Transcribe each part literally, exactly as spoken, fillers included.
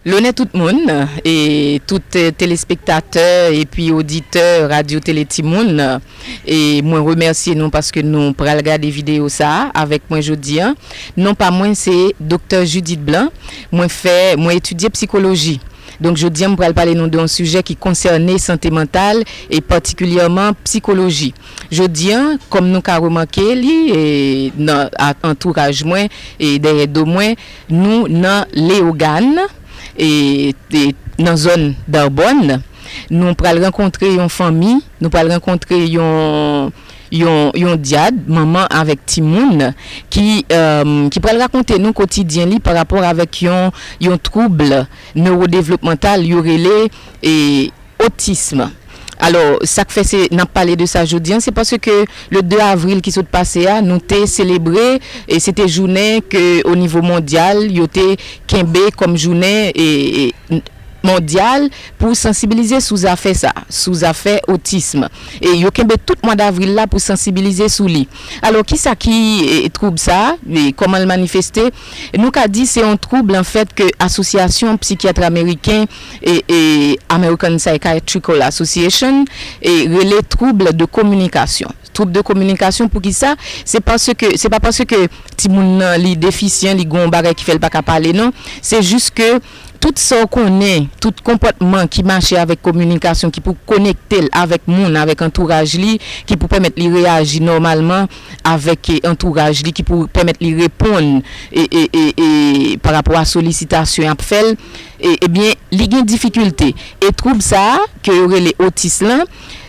Lonè tout moun, e tout, eh, telespektatè epi oditè Radyo Tele Timoun, e mwen remèsye nou paske nou pral gade videyo sa a avèk mwen jodi a. Non pa mwen se Doktè Judith Blanc. Mwen fè, mwen etidye psikoloji. Donk, jodi a, m pral pale nou de yon sijè ki konsène sante mantal e patikilyèman psikoloji. Jodi a, kòm nou ka remake li, e nan a- antouraj mwen e dèyè do mwen, nou nan Leyogàn, e, e nan zòn Darbòn. Nou pral rankontre yon fanmi, nou pral rankontre yon, yon, yon dyad, manman avèk timoun, ki, eh, ki pral rakonte nou kotidyen li pa rapò avèk yon, yon twoub newodevlopmantal yo rele, e, otism. Alò, sa k fè se, n ap pale de sa jodi a, se paske le de avril ki sot pase a, nou te selebre, e se te jounen ke o nivo mondyal, yo te kenbe kòm jounen, e, e, n- mondyal pou sansibilize sou zafè sa, sou zafè otism. E yo kenbe tout mwa davril la pou sansibilize sou li. Alò, kisa ki, e, twoub sa a? E kòman l manifeste? Nou ka di se yon twoub, anfèt, ke Asosyasyon Psikyat Ameriken e, e American Psychiatrical Association, e rele twoub de kominikasyon. Twoub de kominikasyon, poukisa? Se paske, se pa paske timoun nan li defisyan, li gon bagay ki fè l pa ka pale, non. Se jis ke tout sa w konnen, tout konpòtman ki mache avèk kominikasyon, ki pou konekte l avèk moun, avèk antouraj li, ki pou pèmèt li reyaji nòmalman avèk, e, antouraj li, ki pou pèmèt li reponn, e, e, e, e, pa rapò a solisitasyon y ap fè l, e, ebyen, li gen difikilte. E twoub sa a, ke yo rele otis lan,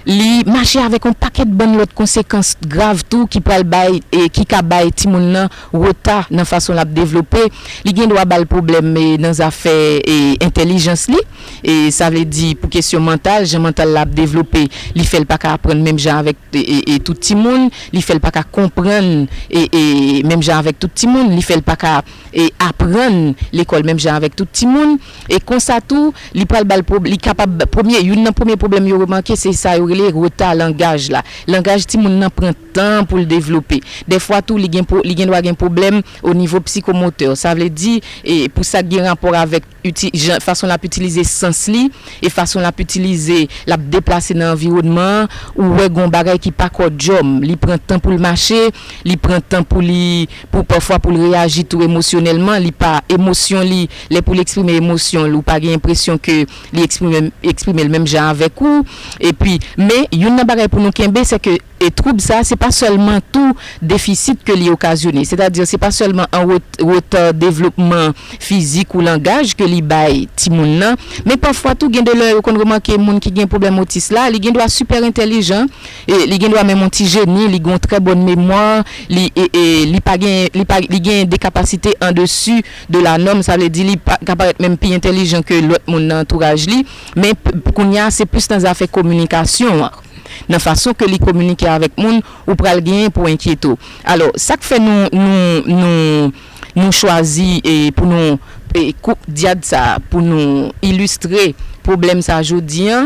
li mache avèk yon pakèt bann lòt konsekans grav tou ki pral bay, e ki ka bay timoun nan reta nan fason l ap devlope. Li gen dwa ba l pwoblèm, e, nan zafè, e, entèlijans li. E sa vle di pou kesyon mantal, jan mantal la ap devlope, li fè l pa ka aprann menm jan avèk, e, e, e tout timoun, li fè l pa ka konprann, e, e, menm jan avèk tout timoun, li fè l pa ka, e, aprann lekòl menm jan avèk tout timoun. E konsa tou, li pral ba l pwob- li kapab premye, youn nan premye pwoblèm yo remake, se sa yo rele reta langaj la. Langaj timoun nan pran tan pou l devlope. Dèfwa tou, li gen pwo- li gen dwa gen pwoblèm o nivo psikomotè. Sa vle di, e, pou sa k gen rapò avèk iti- jan- fason l ap itilize sans li, e fason l ap itilize, l ap deplase nan anviwònman an, ou wè gon bagay ki pa kòdjòm. Li pran tan pou l mache, li pran tan pou li, pou pafwa pou l reyaji tou emosyonèlman, li pa, emosyon li, lè pou l eksprime emosyon l, ou pa gen enpresyon ke li eksprime, eksprime l menm jan avèk ou. Epi, men, youn nan bagay pou nou kenbe, se ke, e twoub sa, se pa sèlman tou defisit ke li okazyone. Sètadi, se pa sèlman an ret- reta devlopman fizik ou langaj ke li bay timoun nan, men pafwa tou, gen de lè, yo konn remake moun ki gen pwoblèm otis la, li gen dwa sipè entèlijan, e li gen dwa menm yon ti jeni, li gen yon trè bòn memwa, li, e, e, li pa gen, li pa, li gen de kapasite an desi de la nòm, sa vle di li pa, ka parèt menm pi entèlijan ke lòt moun nan antouraj li, men p- kounye a, se plis nan zafè kominikasyon an. Nan fason ke li kominike avèk moun, ou pral genyen pou enkyete w. Alò, sa k fè nou, nou, nou, nou chwazi, e, pou nou, e, koup dyad sa a, pou nou ilistre pwoblèm sa a jodi a,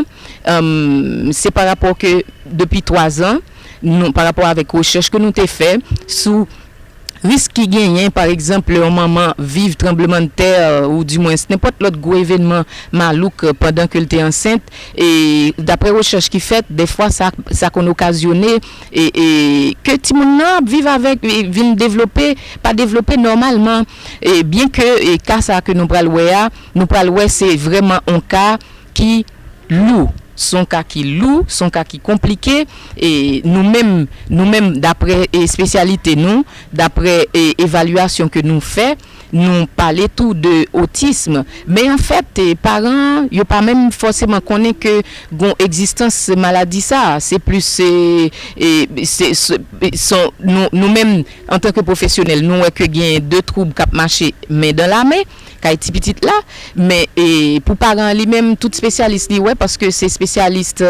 em, se pa rapò ke depi twa zan, nou, pa rapò avèk rechèch ke nou te fè sou risk ki genyen, pa egzanp, lè yon manman viv tranblemanntè, oudimwens nenpòt lòt gwo evènman malouk, pandan ke l te ansent, e daprè rechèch ki fèt, dèfwa sa, sa konn okazyone, e, e ke timoun nan ap viv avèk, e vin devlope, pa devlope nòmalman. E byenke, e ka sa a ke nou pral wè a, nou pral wè se vrèman yon ka ki lou. Se yon ka ki lou, se yon ka ki konplike, e nou menm, nou menm, daprè, e, espesyalite nou, daprè, e, evalyasyon ke nou fè, nou pale tou de otism. Men anfèt, e, paran an, yo pa menm fòseman konnen ke gon egzistans maladi sa a. Se plis, e, e, se, se, se, nou, nou menm, antanke pwofesyonèl, nou wè ke gen de twoub k ap mache men dan la men kay ti pitit la, men, e, pou paran an li menm, tout espesyalis li wè, paske se espesyalis, e,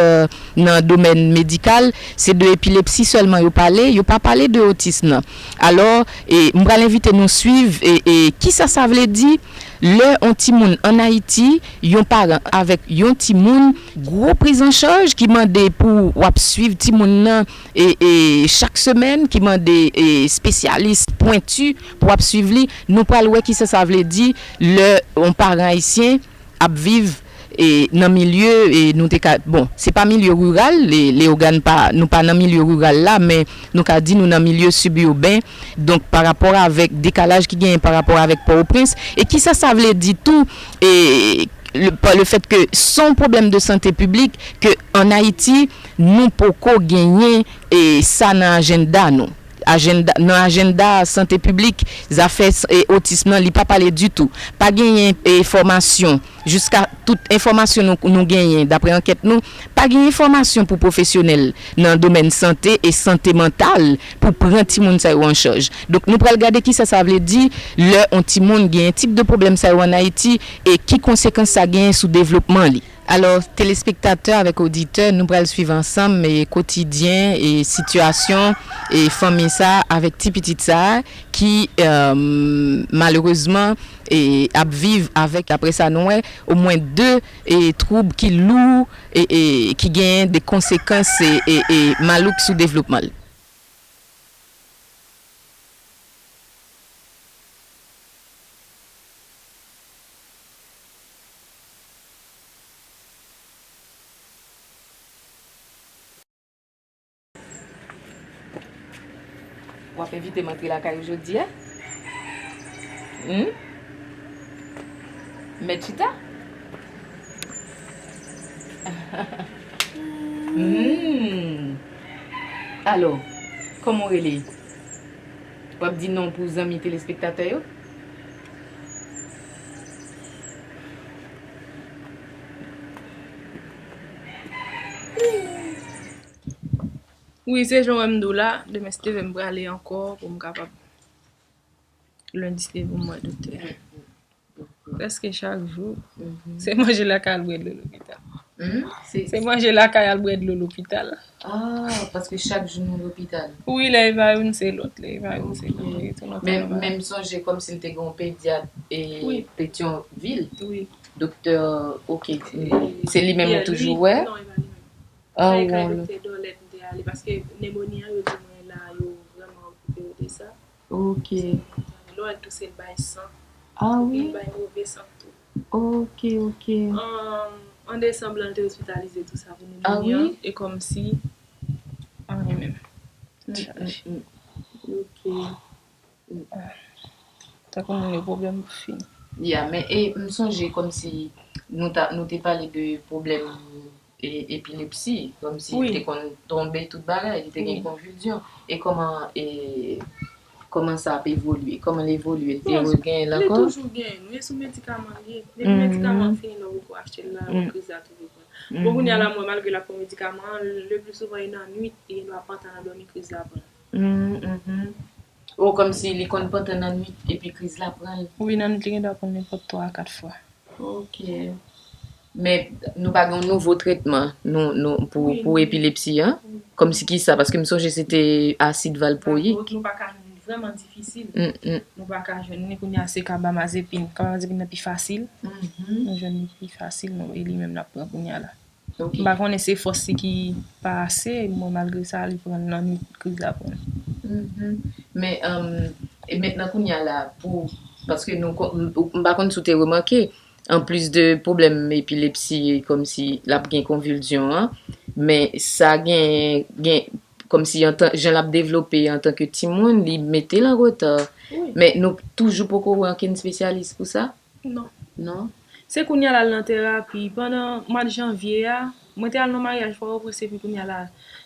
nan domèn medikal, se de epilepsi sèlman yo pale, yo pa pale de otis nan. Alò, e, m pral envite nou swiv, e, e, kisa sa vle di lè yon timoun ann Ayiti, yon paran avèk yon timoun, gwo priz an chaj ki mande pou w ap swiv timoun nan, e, e, chak semèn, ki mande, e, espesyalis pwenti pou w ap swiv li. Nou pral wè kisa sa vle di lè yon paran ayisyen ap viv e nan milye, e nou te ka, bon, se pa milye riral, e Leyogàn pa, nou pa nan milye riral la, men nou ka di nou nan milye sibirben. Donk, pa rapò avèk dekalaj ki genyen pa rapò avèk Pòtoprens, e kisa sa vle di tou, e le, pa le fèt ke se yon pwoblèm de sante piblik, ke ann Ayiti, nou poko genyen e sa nan ajanda nou. Ajanda, nan ajanda sante piblik, zafè s- e otis nan, li pa pale ditou. Pa genyen e fòmasyon, jiska tout enfòmasyon nou, nou genyen, dapre ankèt nou, pa gen enfòmasyon pou pwofesyonèl nan domèn sante e sante mantal pou pran timoun sa yo an chaj. Donk, nou pral gade kisa sa vle di lè yon timoun gen tip de pwoblèm sa yo ann Ayiti e ki konsekans sa genyen sou devlopman li. Alò, telespektatè avèk oditè, nou pral swiv ansanm e kotidyen e sitiyasyon e fanmi sa avèk ti pitit sa ki, e, malerezman, e ap viv avèk, dapre sa nou wè, omwen de e twoub ki lou e, e ki genyen de konsekans e, e, e malouk sou devlopman l. W ap envite m antre lakay ou jodi a? Hmm? Mèt chita? Hmm. Alò, kòman w rele? W ap di non pou zanmi telespektatè yo? Wi, se jan w wè m di w la, demen si Dye vle m prale ankò pou m kapab, lendi si Dye vle m wè doktè. Prèske chak jou, se manje lakay al bwè dlo lopital. Hmm? Se manje lakay al bwè dlo lopital. Ah, paske chak jou nou lopital. Wi, lè e pa youn se lòt, lè e pa youn se lòt. Ok. Li toujou nan travay. Men, men m sonje kòmsi l te gen yon pedyat e Petyonvil. Wi. Doktè, ok. Se li menm ou toujou wè? Non, e pa li menm. Ah, sa e kay doktè Dorlèt m te ale, paske nemoni an, yo di mwen la, yo vrèman okipe yo de sa. Ok. Lè w wè l touse, l bay san. Ah wi? Li bay move san tou. Ok, ok. An, an desanm lan, l te ospitalize tou sa pou nemoni an. Ah wi? E kòmsi, anyen menm. Nan chaje. Mm, mm, mm. Ok. Tankou moun yo pwoblèm fini. Ya, men e, m sonje kòmsi nou ta, nou te pale de pwoblèm e, epilepsi, kòmsi te konn tonbe tout bagay, li te gen konvilzyon. E kòman, e, kòman sa ap evolye? Kòman l evolye? L te regenyen l ankò? Li toujou genyen. Nou ye sou medikaman li ye. Depi medikaman an fini, lè w poko achte l la, kriz la tou reprann. Bon, kounye a la, mwen, malgre l ap pran medikaman an, le pli souvan, e nan nwit, li gendwa pantan nan dòmi, kriz la pran l. Mm, mhm. O, kòmsi li konn pantan nan nwit epi kriz la pran l. Wi, nan nwit li gendwa pran l nenpòt twa a kat fwa. Ok. Men nou pa gen yon nouvo tretman nou, nou, pou, pou epilepsi an? Wi. Kòmsi kisa? Paske m sonje se te asid valproyik. Valproyik, nou pa ka jwenn li, vrèman difisil. Mm, mm. Nou pa ka jwenn li, kounye a se kabamazepin. Kabamazepin nan pi fasil. Mhm. Nou jwenn li pi fasil, nou, e li menm n ap pran kounye a la. Ok. M pa konnen se fòs li ki pa ase, mwen malgre sa, li pran l nan nwit, kriz la pran l. Mhm. Men, um, e mentnan kounye a la, pou, paske nou, m, m pa konn si w te remake, anplis de pwoblèm epilepsi, kòmsi l ap gen konvilzyon an, men sa gen, gen, kòmsi antan, jan l ap devlope antanke timoun, li mete l an reta. Wi. Men nou toujou poko wè ankenn espesyalis pou sa? Non. Non? Se kounye a l al nan terapi. Pandan mwa janvye a, mwen te al nan maryaj Pòtoprens epi kounye a la,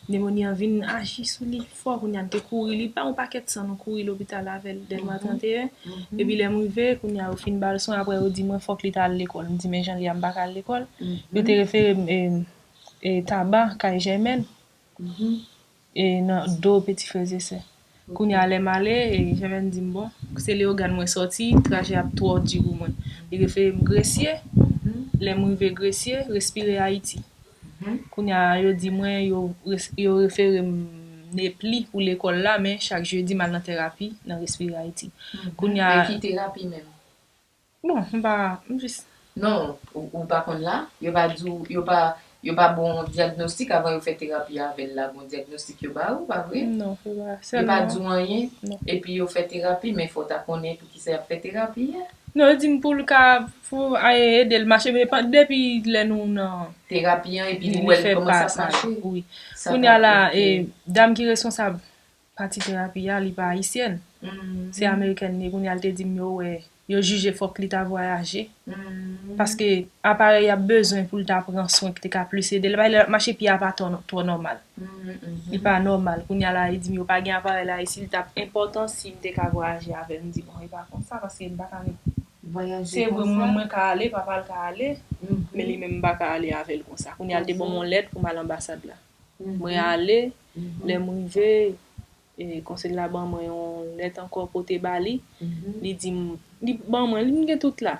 nemoni an vin aji sou li fò. Kounye a n te kouri, li bay yon pakèt san, nou kouri lopital avè l, Dèlma trannteyen. Mhm. Epi lè m rive, kounye a yo fin ba l swen, apre yo di mwen fòk li ta al lekòl. M di men jan li a, m pa ka al lekòl. Mhm. Yo te refere m, e, e, Taba, kay Jèmèn. Mhm. E nan do peti frè e sè. Ok. Kounye a lè m ale, e, Jèmèn di m, bon, se Leyogàn mwen sòti, trajè ap twò di pou mwen. Li refere m Gresye, mhm, lè m rive Gresye, Respire Ayiti. Mhm. Kounye a yo di mwen, yo res-, yo refere m Nepli pou lekòl la, men chak jedi m al nan terapi nan Respire Ayiti. Mhm. Kounye a. Men ki terapi menm? Bon, m pa, m jis. Non, ou, ou pa konn la? Yo pa di w, yo pa, yo pa ba w yon dyagnostik avan yo fè terapi avè l la, gon dyagnostik yo ba ou, pa vre? Non, se pa. Yo pa di w anyen, non. Epi yo fè terapi, men fò w ta konnen poukisa y ap fè terapi a. Non, li di m pou l ka, pou ede l mache, men depi lè nou nan... Terapi an, epi li wè l kòmanse ap mache. Wi. Kounye a la, e, dam ki responsab pati terapi a, li pa ayisyèn. Se amerikèn li ye. Kounye a, l te di m yo wè, yo jije fòk li ta vwayaje. Paske aparèy y ap bezwen pou l ta pran swen ki te ka plis ede l, lè l ap mache, pye a pa twò, twò nòmal. Li pa nòmal. Kounye a la, li di m yo pa gen aparèy la, e si l t ap enpòtan, si m te ka vwayaje avè l. M di, bon, e pa konsa, paske m pa ka ret. Se vre, mwen, mwen ka ale, papa l ka ale, men li menm m pa ka ale avè l konsa. Kounye a, l te ban m yon lèt pou m al anbasad la. Mwen ale, lè m rive, e, konsèy la ban mwen yon lèt ankò pote ba li. Li di m, li ban mwen, li gen tout la.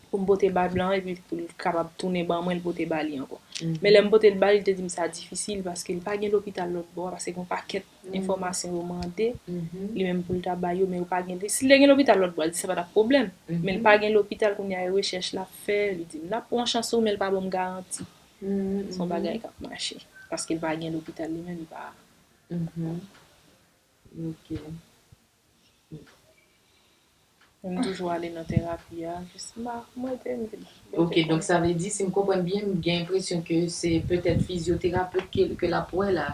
Pou m pote ba l blan an, epi pou l kapab tounen ban mwen, l pote ba li ankò. Men lè m pote l ba li, li te di m sa difisil, paske l pa gen lopital lòt bò a, paske gen yon pakèt enfòmasyon yo mande, li menm pou l ta ba yo, men yo pa gen. Si l te gen lopital lòt bò a, l di sa pa t ap pwoblèm. Men l pa gen lopital, kounye a e rechèch l ap fè, li di m, n ap pran chans ou, men l pa ban m garanti. Se yon bagay k ap mache. Paske l pa gen lopital li menm, li pa... Ok. M toujou ale nan terapi a, jis m pa, m rete, m vin. Ok, donk sa vle di, si m konprann byen, m gen enpresyon ke se petèt fizyoterapet ke, ke l ap wè la.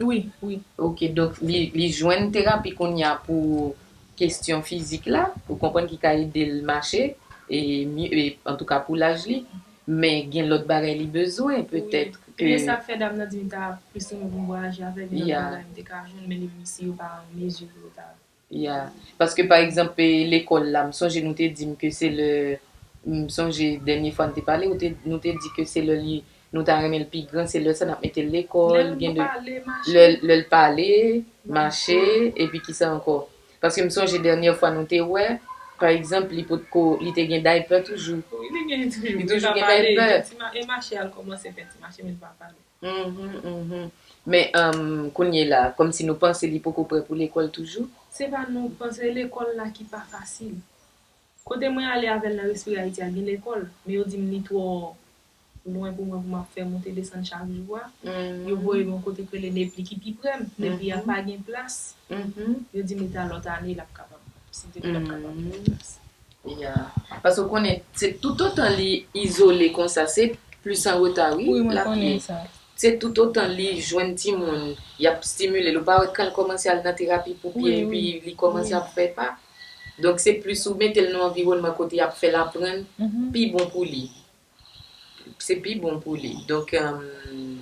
Wi, wi. Ok, donk li, li jwenn terapi kounye a pou kesyon fizik la, ou konprann, ki ka ede l mache, e, mi-, e antouka pou laj li, men gen lòt bagay li bezwen, petèt ke... Men sa k fè dam nan di m ta plis renmen pou m vwayaje avè l, gen lòt bagay m te ka jwenn, men li menm si yo pa an mezi pou yo ta... Ya. Paske, pa egzanp, e, lekòl la, m sonje nou te di m ke se lè, m sonje dènye fwa n te pale, ou te, nou te di ke se lè li, nou ta renmen l pi gran, se lè sa n ap mete l lekòl, gen de, lè, lè l pale, mache, epi kisa ankò? Paske m sonje dènye fwa nou te wè, pa egzanp, li potko, li te gen daypè toujou. Wi, li gen toujou. Li toujou gen daypè. Ti ma-, e mache a l kòmanse fè ti mache, men li pa pale. Mhm, mhm. Men, um, kounye la, kòmsi nou panse li poko prè pou lekòl toujou? Se pa nou panse, lekòl la ki pa fasil. Kote mwen ale avè l nan Respire Haïti a gen lekòl, men yo di m li twò lwen pou mwen pou m ap fè monte desann chak jou a. Yo voye m yon kote k rele Nepli ki pi prè m. Nepli a pa gen plas. Yo di m li ta lòt ane l ap kapab. Si l te vle l ap kapab gen plas. Ya. Paske w konnen, se toutotan li izole konsa, se plis an reta, wi, l ap ye. Se toutotan li jwenn timoun, y ap stimile l. Ou pa wè kan l kòmanse al nan terapi pou pye, epi li kòmanse ap fè pa. Donk, se plis ou mete l nan anviwònman kote y ap fè l aprann, pi bon pou li. Se pi bon pou li. Donk, um,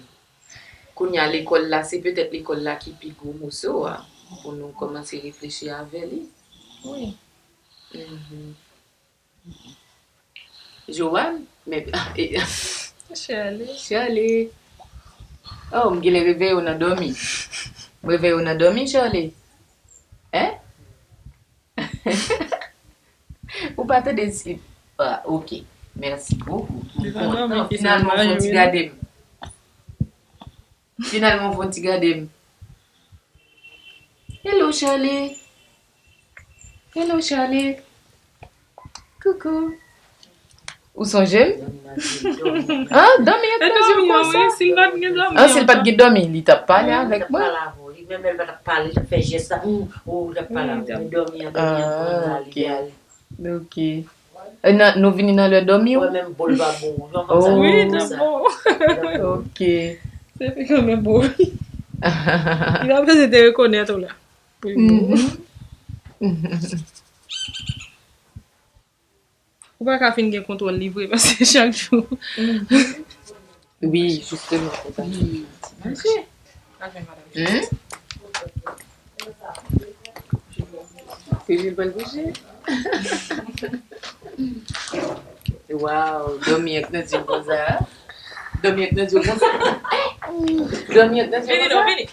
kounye a lekòl la, se petèt lekòl la ki pi gwo moso a, pou nou kòmanse reflechi avè li. Wi. Mhm. Joanne? Men, Shirley. Shirley. Oh, m genlè reveye w nan dòmi. M reveye w nan dòmi, Shirley? Hein? Ou pa tande si... Ah, ok. Mèsi bokou. M kontan. Finalman, w fon ti gade m. Finalman, w fon ti gade m. Hello, Shirley. Hello, Shirley. Coucou. Ou sonje m? Ah, dòmi ak manje konsa. Ah, si l pa t gen dòmi, li t ap pale avèk mwen. Li menm, li pa t ap pale, li t ap fè jès la. Ou, ou, li t ap pale avèk mwen. Dòmi an, dòmi an, konn sa, li te ale. Ok. E nan, nou vini nan lè dòmi ou? Mwen menm, bòl pa bon. Jan konsa. Wi, nan bon. Ok. Se fi nan men bòl. Li pa bezwen te rekonèt ou la. Pou li bon. Ou pa ka fin gen kontwòl li vre, paske chak jou. Wi, jisteman, se sa. Manje. Al jwenn madanm. Hmm? Ke je pral kouche. Waw, dòmi ak Nandine konsa. Dòmi ak Nandine konsa. Dòmi ak Nandine konsa. Vini, non, vini.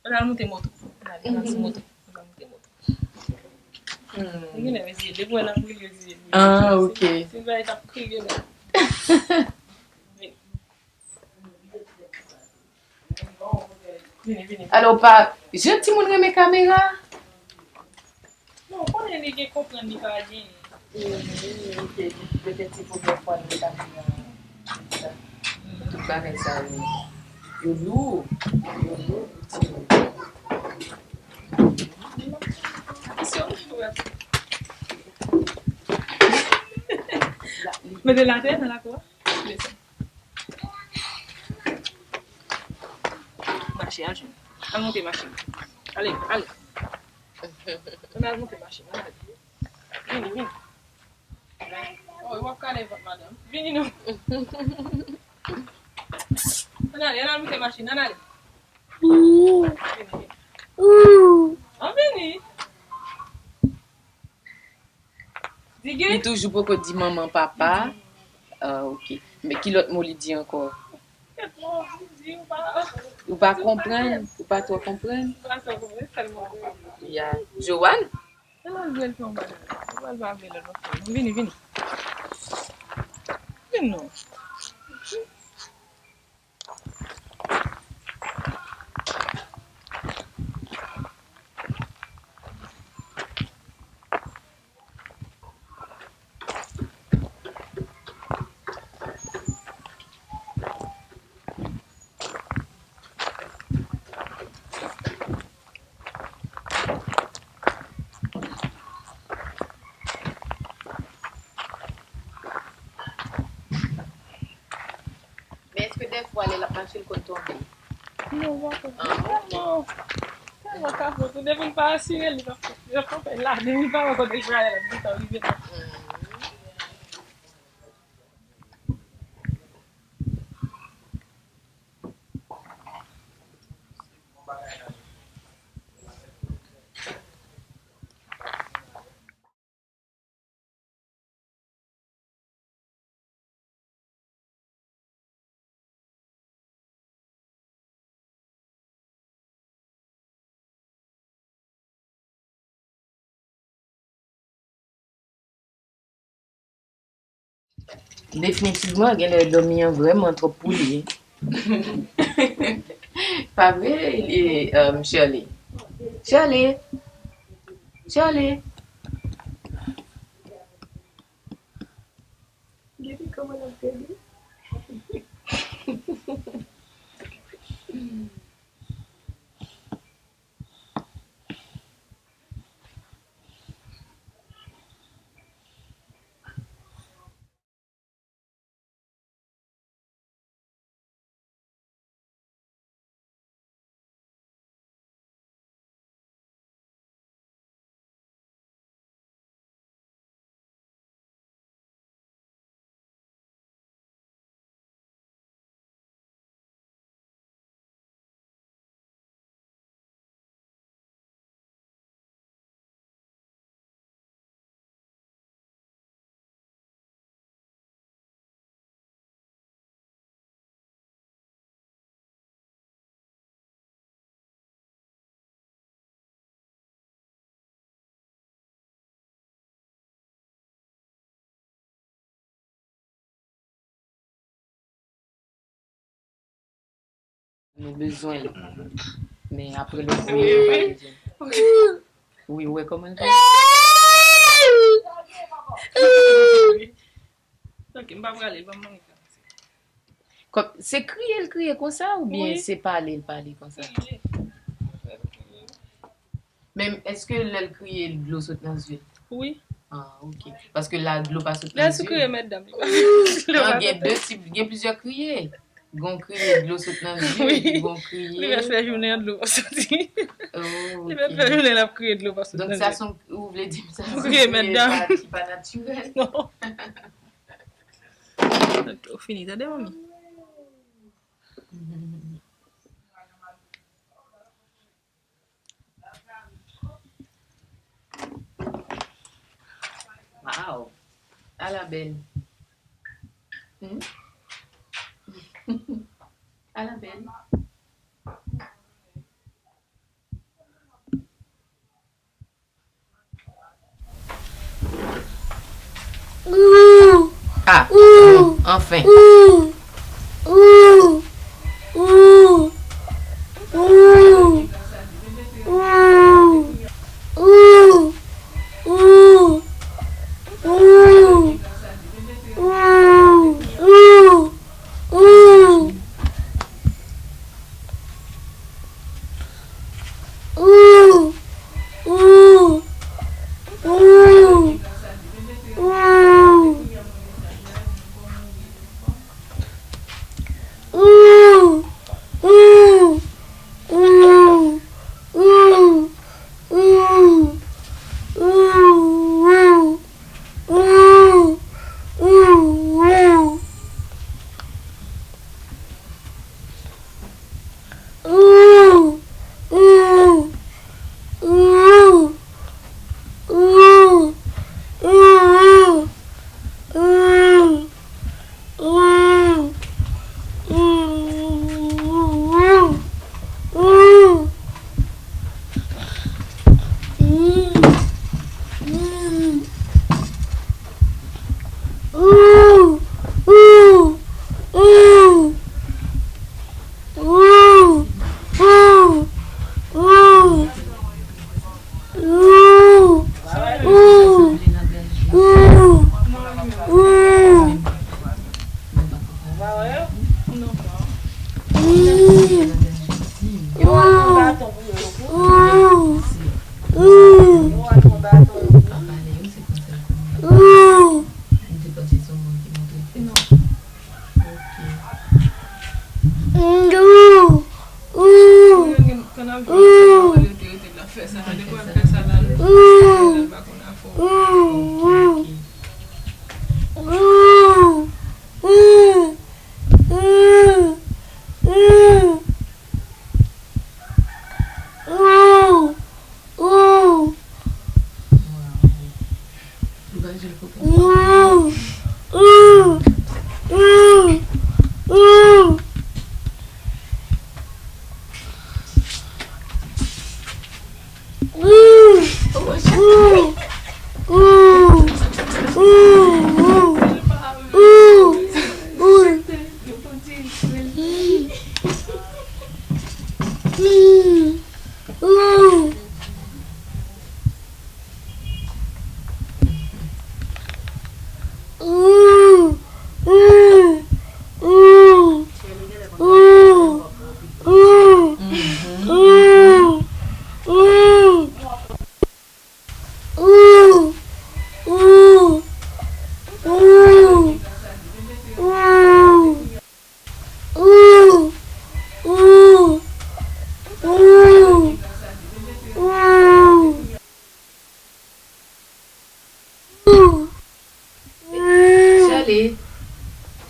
Ann al moute moto. Ann al, ann al sou moto. Ann al moute moto. Hmm. Ou genlè mezi, depi w wè l ap kriye, di, ah, ok. Si l pa t ap kriye la. Vini. Vini, vini. Alò, pa jan timoun renmen kamera. Non, ou konnen li gen konprann li pa genyen. Petèt se premyè fwa li ta vin nan sa. Tout bagay sa yo, yo lou, yo lou pou timoun. Atansion, ou wè. Mete l atè nan lakou a. Desann. Mache, al jwenn. Al monte machin. Ale, ale. Ann al monte machin, ann ale. Vini, vini. Oh, w ap kale vant madanm. Vini non. Ann ale, ann al monte machin, ann ale. Vini, vini. An vini. Li toujou poko di manman, papa. Ah, ok. Men ki lòt mo li di ankò? Ou pa konprann? Ou pa twò konprann? Ya. Joanne? Vini, vini. Vin non. Men èske dèfwa lè l ap mache l konn tonbe? Non, pa konn. Ah, ok. Tèlman, tèlman kafou tou, depi l pa asire l, li p ap, li p ap fè ladan, li pa wè kote l prale, l ap gentan rive nan. Definitivman, genlè dòmi an vrèman twòp pou li. Pa vre, e, um, Shirley? Shirley? Shirley? Gade kòman l ap gade. Nou bezwen l. Men apre lòt vre, nou pa bezwen l. Wi, ou wè kòman l fè? Ok, m pa prale, ban m manje. Kòm, se kriye l kriye konsa oubyen se pale l pale konsa? Men èske lè l kriye, dlo sot nan zye l? Wi. Ah, ok. Paske la, dlo pa sot nan zye. Lè l sou kriye, mètdam, li pa. Non, gen de tip, gen plizyè kriye. Gon kriye, dlo sot nan zye, wi. Gon kriye. Li mèt fè jounen an, dlo pa soti. Oh, li mèt fè jounen l ap kriye, dlo pa soti nan zye. Donk, sa se yon, ou vle di m sa se yon kriye pa, ki pa natirèl. Non. Ok, ou fini, tande, manmi? Wow! Ala bèl. Hmm? Ala bèl. Ah, bon, anfen.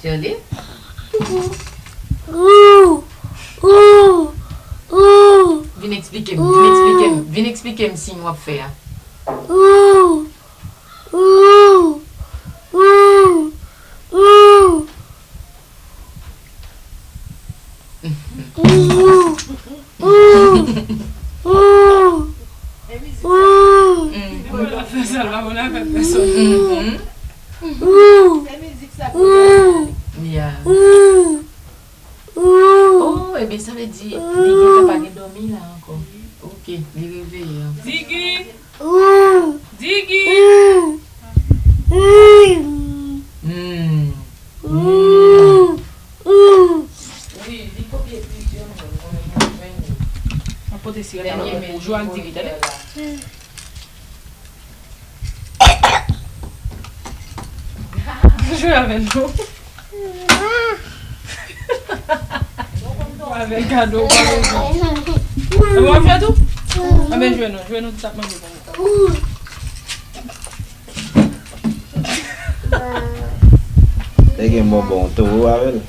Shirley? Ou, ou, ou, vin eksplike m, vin eksplike m, vin eksplike m siy w ap fè a. Ou, ou, ou, ou. Ou, ou, ou, ou. Ou. Ou. Ou. Yeah. Ou. Ou. Oh, ebyen, sa vle di li gentan pa gen dòmi la ankò. Ok, li reveye ankò. Digi! Digi! Hmm. Hmm. Wi, li kopye plizyè moun, mwen menm mwen jwenn li. Mwen pote sirèt la pou ou jwe ak Digi, tande. Jwe avè nou. Avè gado, gado. Anben, w ap jwe tou? Anben, jwe non, jwe non, ti ap manje bonbon. Te gen bonbon tou avè l.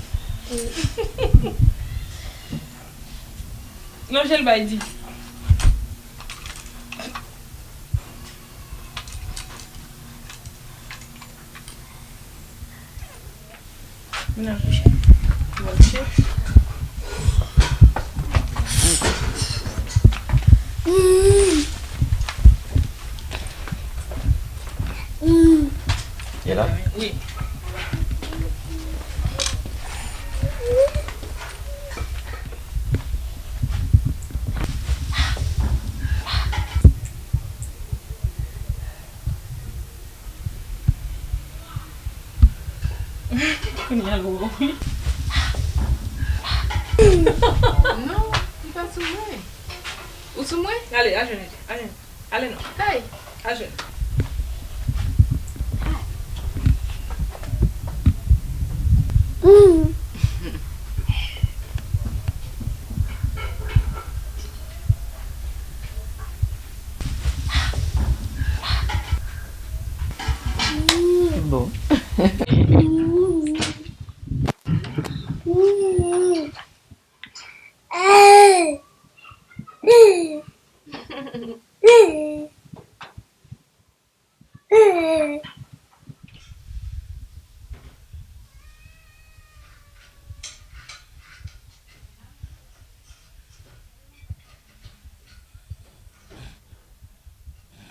Non, je l bay di. Vin al kouche. Vin al kouche. E la? Wi. Kounye a l wè w, wi. Non, li pa sou mwen. Ou sou mwen? Ale, ajenou, ajenou. Ale non. Hey! Ajenou. Bon.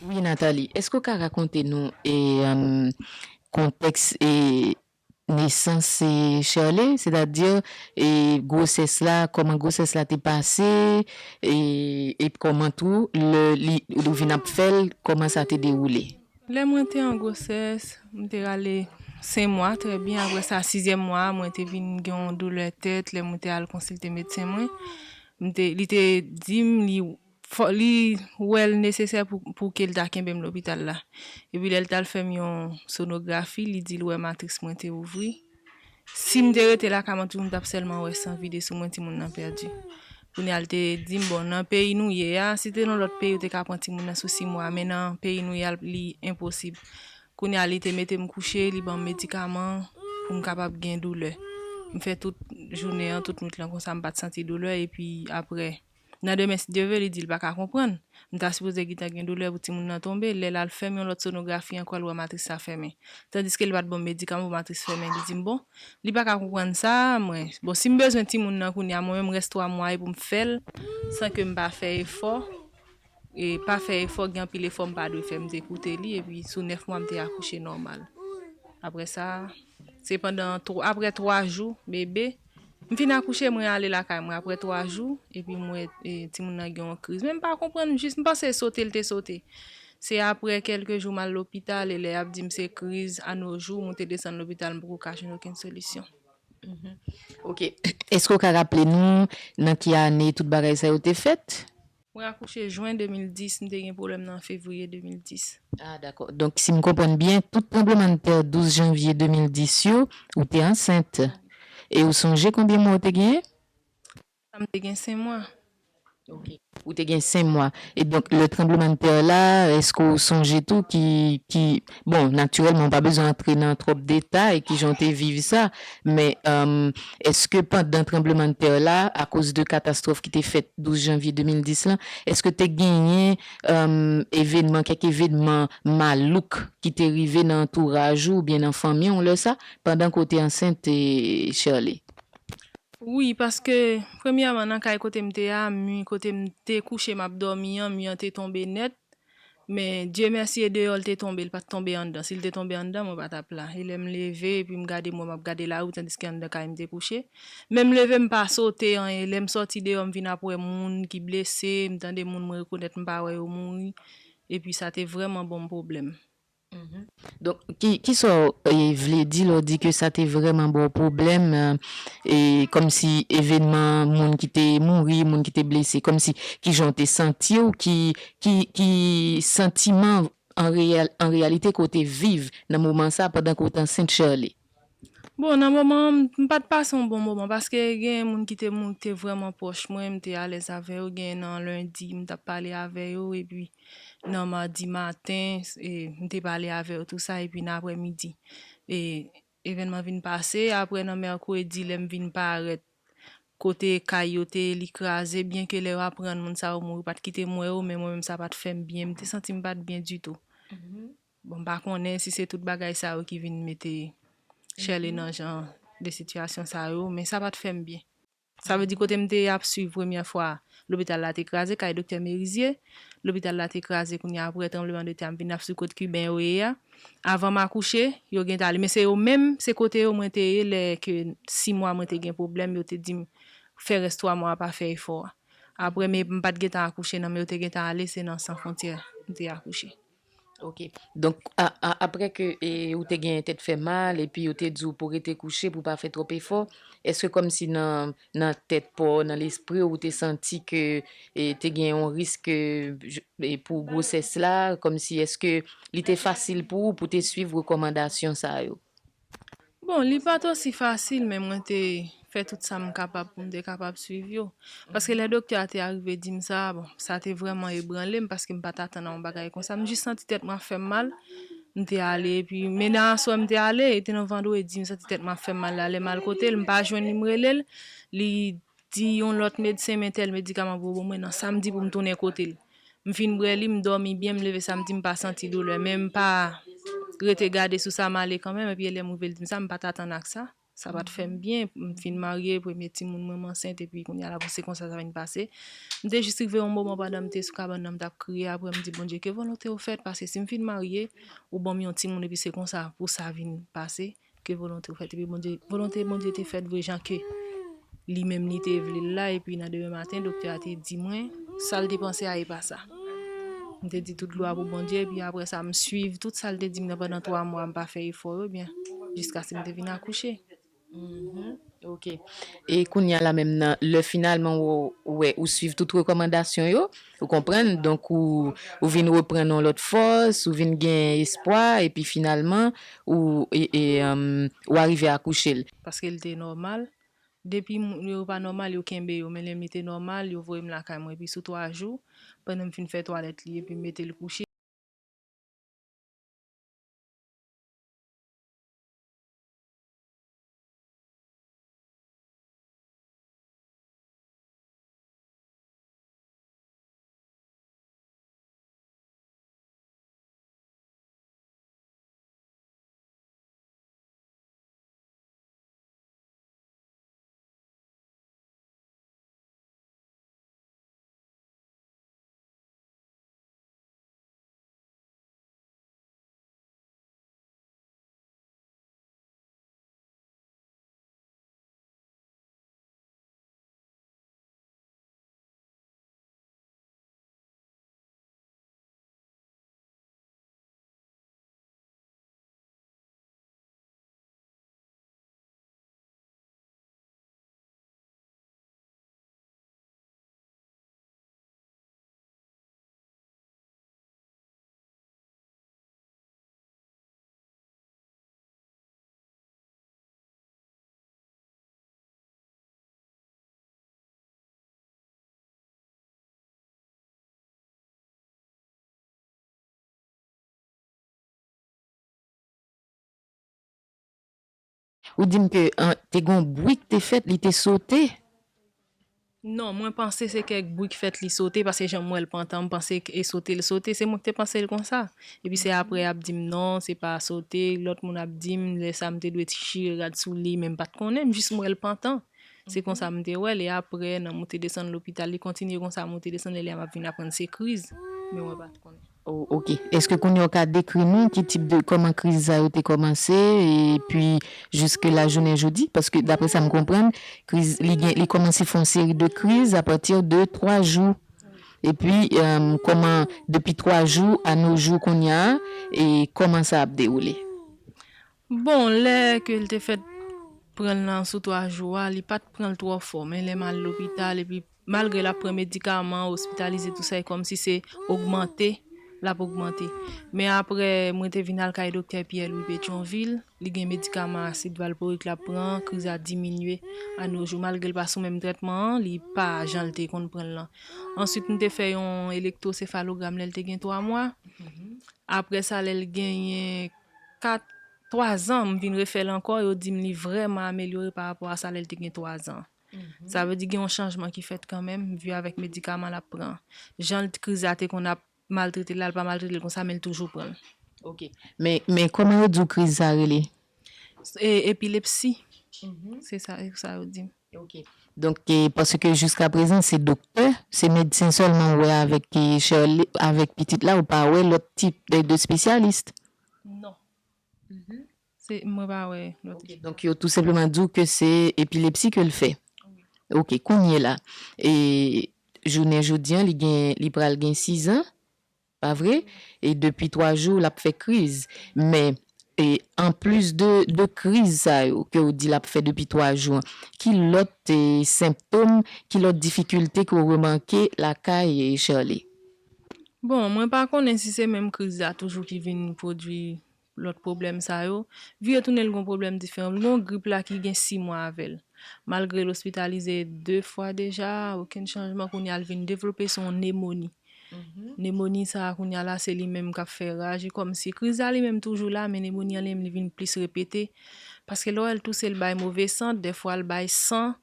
Wi, Nathalie, èske w ka rakonte nou e, em, kontèks e nesans e Shirley, sètadi e gwosès la, kòman gwosès la te pase, e, e kòman tou lè li, ou vin ap fè l, kòman sa te dewoule? Lè mwen te an gwosès, m te rale senk mwa, trè byen. Apre sa, sizyèm mwa a, mwen te vin gen yon doulè tèt. Lè mwen te al konsilte medsen mwen, m te, li te di m li fò, li wè l nesesè pou, pou ke l ta kenbe m lopital la. Epi lè l t al fè m yon sonografi, li di l wè matris mwen te ouvri. Si m te rete lakay mwen, timoun t ap sèlman wè san vide sou mwen, timoun nan pèdi. Kounye a, l te di m, bon, nan peyi nou ye a, si te nan lòt peyi, yo te ka pran timoun nan sou sis mwa, men nan peyi nou ye a, li enposib. Kounye a, li te mete m kouche, li ban m medikaman pou m kapab gen doulè. M fè tout jounen an, tout nwit lan konsa, m pa t santi doulè, epi apre, nan demen, si Dye vle, li di l pa ka konprann. M ta sipoze gentan gen doulè pou timoun nan tonbe. Lè l al fè m yon lòt sonografi ankò, l wè matris la fèmen. Tandiske li pa t ban m medikaman pou matris fèmen. Li di m, bon, li pa ka konprann sa, mwen. Bon, si m bezwen timoun nan kounye a, mwen menm, rès twa mwa e pou m fè l, san ke m pa fè efò. E pa fè efò, gen anpil efò m pa dwe fè, m te koute li, epi sou nèf mwa, m te akouche nòmal. Apre sa, se pandan twa, apre twa jou, bebe, m fin akouche, mwen ale lakay mwen apre twa jou, epi m wè, e, timoun nan gen yon kriz. Men m pa konprann, m jis, m panse sote l te sote. Se apre kèlke jou m al lopital, e lè y ap di m se kriz, a no jou, moute desann lopital, m poko ka jwenn okenn solisyon. Mhm. Ok. Èske w ka raple nou nan ki ane tout bagay sa yo te fèt? Mwen akouche jen de mil dis, m te gen pwoblèm nan fevriye de mil dis. Ah, dakò. Donk, si m konprann byen, tout tranblemanntè douz janvye de mil dis yo, ou te ansent. E ou sonje konbyen mwa ou te genyen? Sa m te gen senk mwa. Ok. Ou te gen senk mwa. E donk, lè tranblemanntè la, èske w sonje tou ki, ki, bon, natirèlman, w pa bezwen antre nan twòp detay, kijan w te viv sa, men, èm, èske pandan tranblemanntè la, akoz de katastwòf ki te fèt douz janvye de mil dis lan, èske te genyen, èm, evenman, kèk evenman malouk ki te rive nan antouraj ou oubyen nan fanmi w lè sa, pandan ke w te ansent, e, Shirley? Wi, paske, premyèman, nan kay kote m te a, mi kote m te kouche, m ap dòmi an, mi an te tonbe nèt. Men, Dye mèsi, e deyò l te tonbe, l pa t tonbe anndan. Si l te tonbe anndan, mwen pa t ap la. E lè m leve, epi m gade, mwen m ap gade lari, tandiske anndan kay m te kouche. Men m leve, m pa sote anyen. Lè m sòti deyò, m vin ap wè moun ki blese, m tande moun mwen rekonèt, m pa wè yo mouri. Epi sa te vrèman ban m pwoblèm. Mhm. Donk, ki, kisa w, e, vle di lè w di ke sa te vrèman ba w pwoblèm, e, e, kòmsi evenman moun ki te mouri, moun ki te blese, kòmsi kijan w te santi w, ki, ki, ki santiman an reyèl, an reyalite ke w te viv nan moman sa pandan ke w te ansent, Shirley? Bon, nan moman an, m, m pa t pase yon bon moman, paske gen moun ki te mouri, ki te vrèman pwòch mwen, m te alèz avè yo, gen nan lendi, m t ap pale avè yo, epi nan madi maten, e, m te pale avè yo tou sa, epi nan aprèmidi, e, evènman vin pase, apre nan mèkredi, lè m vin parèt, kote kay yo te ye, li kraze, byenke lè yo aprann moun sa yo mouri, yo pa t kite m wè yo, men mwen menm sa pa t fè m byen, m te santi m pa t byen ditou. Mhm. Bon, m pa konnen si se tout bagay sa yo ki vin mete Shirley nan jan de sitiyasyon sa yo, men sa pa t fè m byen. Sa vle di kote m te ye ap swiv premyè fwa, lopital la te kraze, kay doktè Merizier, lopital la te kraze, kounye a apre tranblemanntè a, m vin ap swiv kot Kiben yo ye a. Avan m akouche, yo gentan ale, men se yo menm, se kote yo mwen te ye lè ke sis mwa mwen te gen pwoblèm, yo te di m fè rès twa mwa a, pa fè efò a. Apre, men m pa t gentan akouche non, men yo te gentan ale, se nan San Frontyè m te akouche. Ok. Donk, a, a, apre ke, e, ou te gen tèt fè mal, epi yo te di w pou w rete kouche, pou w pa fè twòp efò, èske kòmsi nan, nan tèt pa w, nan lespri w, ou te santi ke, e, te gen yon risk, e, j-, e, pou gwosès la, kòmsi èske li te fasil pou ou, pou w te swiv rekòmandasyon sa yo? Bon, li pa t osi fasil, men mwen te fè tout sa m kapab pou m te kapab swiv yo. Paske lè doktè a te arive di m sa, bon, sa te vrèman ebranle m, paske m pa t atann a yon bagay konsa. M jis santi tèt mwen ap fè m mal, m te ale, epi, men nan aswè m te ale, e te nan vandredi, m santi tèt mwen ap fè m mal la, lè m al kote l, m pa jwenn li, m rele l, li di yon lòt medsen, men tèl medikaman pou yo ban mwen, nan samdi pou m tounen kote l. M fin bwè li, m dòmi byen, m leve samdi, m pa santi doulè, men m pa rete gade sou sa, m ale kanmenm, epi lè m rive, l di m sa, m pa t atann ak sa. Sa pa t fè m byen, m fin marye, premye timoun mwen, m ansent, epi kounye a la, pou se konsa sa vin pase. M te jis rive yon moman pandan m te sou kabann nan, m t ap kriye, apre m di, Bondye, ke volonte w fèt, paske si m fin marye, ou ban m yon timoun, epi se konsa pou sa vin pase. Ke volonte w fèt. Epi Bondye, volonte Bondye te fèt vre jan ke li menm li te vle l la. Epi nan demen maten, doktè a te di mwen, sa l te panse a, e pa sa. M te di tout glwa pou Bondye, epi apre sa, m swiv tout sa l te di m nan pandan twa mwa, m pa fè efò yo, byen, jiskaske m te vin akouche. Mhm. Ok. E kounye a la menm nan, lè finalman ou, ou wè, ou swiv tout rekòmandasyon yo, ou konprann, donk ou, ou vin reprann yon lòt fòs, ou vin gen espwa, epi finalman, ou, e, e, em, ou arive akouche l. Paske l te nòmal. Depi m, yo pa nòmal, yo kenbe yo. Men lè m li te nòmal, yo voye m lakay mwen. Epi sou twa jou, pandan m fin fè twalèt li, epi m mete l kouche. Ou di m ke an, te gen yon bwi k te fèt, li te sote. Non, mwen panse se kèk bwi k fèt li sote, paske jan m wè l pantan, m panse e sote l sote, se mwen k te panse l konsa. Epi se apre y ap di m non, se pa sote, lòt moun ap di m, lè sa m te dwe chire rad sou li, men m pa t konnen, m jis m wè l pantan. Se konsa m te wè l, e apre, nan moute desann lopital, li kontinye konsa, moute desann, lè lè a m ap vin aprann se kriz, men mwen pa t konnen. Oh, ok. Èske kounye a w ka dekri nou ki tip de, kòman kriz sa yo te kòmanse, epi jiske la jounen jodi? Paske daprè sa m konprann, kriz, li gen, li kòmanse fè yon seri de kriz apati de twa jou. Epi, um, kòman, depi twa jou a no jou kounye a, e kòman sa ap dewoule? Bon, lè ke l te fèt pran l nan sou twa jou a, li pa t pran l twò fò, men lè m al lopital, epi malgre l ap pran medikaman, ospitalize, tou sa, e kòmsi se ogmante, l ap ogmante. Men apre, mwen te vin al kay doktè Pierre Louis Petyonvil, li gen medikaman asid valporik l ap pran, kriz la diminye a no jou, malgre l pa sou menm trètman an, li pa jan l te konn pran l lan. Answit, m te fè yon elektwosefalogram lè l te gen twa mwa. Apre sa, lè l genyen kat, twa zan, m vin refè l ankò, yo di m li vrèman amelyore pa rapò a sa lè l te gen twa zan. Sa vle di gen yon chanjman ki fèt kanmenm, vi avèk medikaman l ap pran. Jan l kriz la te konn ap maltrete l la, l pa maltrete l konsa, men l toujou pran l. Ok. Men, men kòman yo di w kriz sa rele? E, epilepsi. Se sa, e sa yo di m. Ok. Donk, e, paske jiska prezan, se doktè, se medsen sèlman w wè avèk, e, Shirley, avèk pitit la, ou pa wè lòt tip de, de spesyalis? Non. Se, mwen pa wè lòt. Ok, donk, yo tou senpleman di w ke se epilepsi ke l fè. Ok, kounye la, e, jounen jodi an, li gen, li pral gen sis zan, pa vre? E depi twa jou, l ap fè kriz. Men, e, anplis de, de kriz sa yo ke w di l ap fè depi twa jou an, ki lòt, e, senptòm, ki lòt difikilte ke w remake lakay, e, Shirley? Bon, mwen pa konnen si se menm kriz la toujou ki vin pwodui lòt pwoblèm sa yo. Vire tounen l gon pwoblèm diferan. L gon grip la ki gen sis mwa avè l. Malgre l ospitalize de fwa deja, okenn chanjman, kounye a l vin devlope se yon nemoni. Nemoni sa a kounye a la, se li menm k ap fè raj. E kòmsi kriz la li menm toujou la, men nemoni an li menm li vin plis repete. Paske lè w wè l touse, l bay move sant, dèfwa l bay san.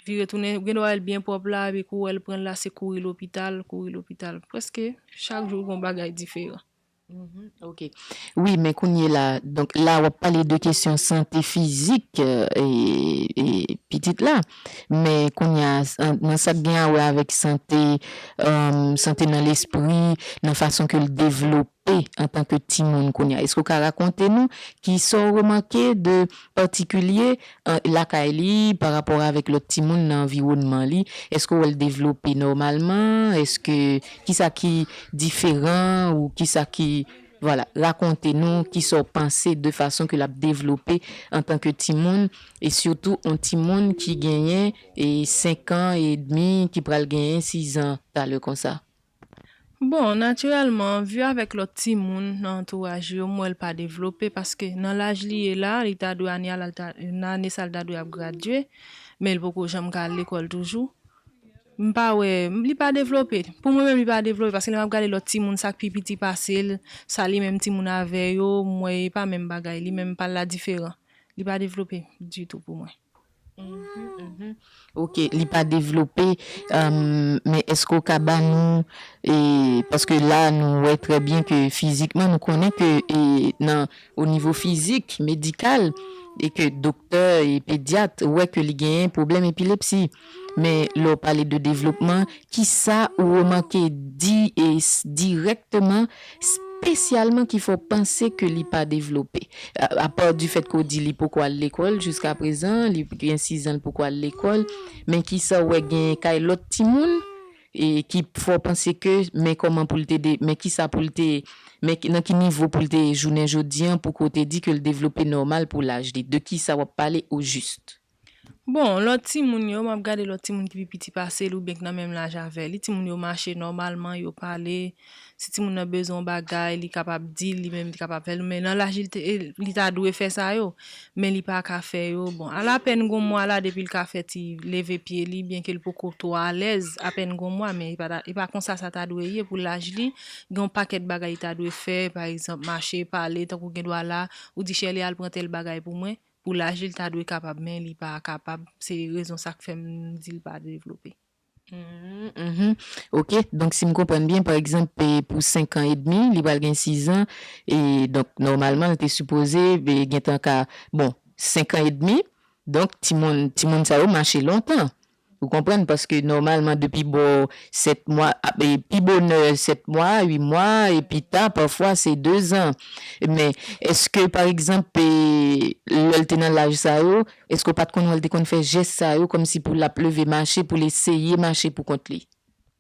Vire tounen, ou gen dwa wè l byen pwòp la, epi kou w wè l pran l la, se kouri lopital, kouri lopital. Prèske chak jou gon bagay diferan. Ok. Wi, men kounye la, donk la w ap pale de kesyon sante fizik, e, e pitit la. Men kounye a, nan sa k gen a wè avèk sante, sante nan lespri, nan fason ke l devlope antanke timoun kounye a. Èske w ka rakonte nou ki sa w remake de patikilye lakay li pa rapò avèk lòt timoun nan anviwònman li? Èske w wè l devlope nòmalman? Èske, kisa ki diferan ou kisa ki, vwala, rakonte nou kisa w panse de fason ke l ap devlope antanke timoun, e sitou yon timoun ki genyen e senk an edmi, ki pral genyen sis zan talè konsa. Bon, natirèlman, vi avèk lòt timoun nan antouraj yo, m wè l pa devlope, paske nan laj li ye la, li ta dwe ane a la, nan ane sa l ta dwe ap gradye, men l poko janm ka al lekòl toujou. M pa wè, li pa devlope. Pou mwen menm, li pa devlope, paske lè m ap gade lòt timoun, sa k pi piti pase l, sa li menm timoun avè yo, m wè e pa menm bagay, li menm pa l la diferan. Li pa devlope ditou pou mwen. Ok, li pa devlope, men èske w ka ba nou, e, paske la nou wè trè byen ke fizikman nou konnen ke, e, nan, o nivo fizik, medikal, e ke doktè e pedyat wè ke li genyen pwoblèm epilepsi. Men lè w pale de devlopman, kisa ou remake di, e, dirèkteman, espesyalman ki fè w panse ke li pa devlope? Apa di fèt ke w di li poko al lekòl jiska prezan, li gen sis zan, li poko al lekòl, men kisa w wè genyen kay lòt timoun e ki fè w panse ke men kòman pou l te de, men kisa pou l te, men nan ki nivo pou l te ye jounen jodi an pou ke w te di ke l devlope nòmal pou laj li? De kisa w ap pale ojis? Bon, lòt timoun yo, m ap gade lòt timoun ki pi piti pase l oubyen k nan menm laj avè li. Timoun yo mache nòmalman, yo pale. Si timoun nan bezwen yon bagay, li kapab di l, li menm li kapab fè l. Men nan laj li, li ta dwe fè sa yo, men li pa ka fè yo. Bon, alapèn gon mwa la depi l ka fè ti leve pye li, byenke l poko twò alèz, apèn gon mwa, men e pa, e pa konsa sa ta dwe ye pou laj li. Gen yon pakèt bagay li ta dwe fè, pa egzanp, mache, pale, tankou gen dwa la, ou di Shirley al pran tèl bagay pou mwen. Pou laj li, l ta dwe kapab, men li pa kapab. Se rezon sa k fè m di l pa devlope. Mhm, mhm. Ok, donk si m konprann byen, pa egzanp, e, pou senk an edmi, li pral gen sizan, e donk nòmalman, l te sipoze e, gentan ka, bon, senk an edmi, donk timoun, timoun sa yo mache lontan. Ou konprann? Paske nòmalman, depi bò sèt mwa, ap- e, pi bonè sèt mwa, uit mwa, e pi ta, pafwa, se dezan. Men, èske, pa egzanp, e, lè l te nan laj sa yo, èske w pa t konn wè l te konn fè jès sa yo, kòmsi pou l ap leve mache, pou l eseye mache pou kont li?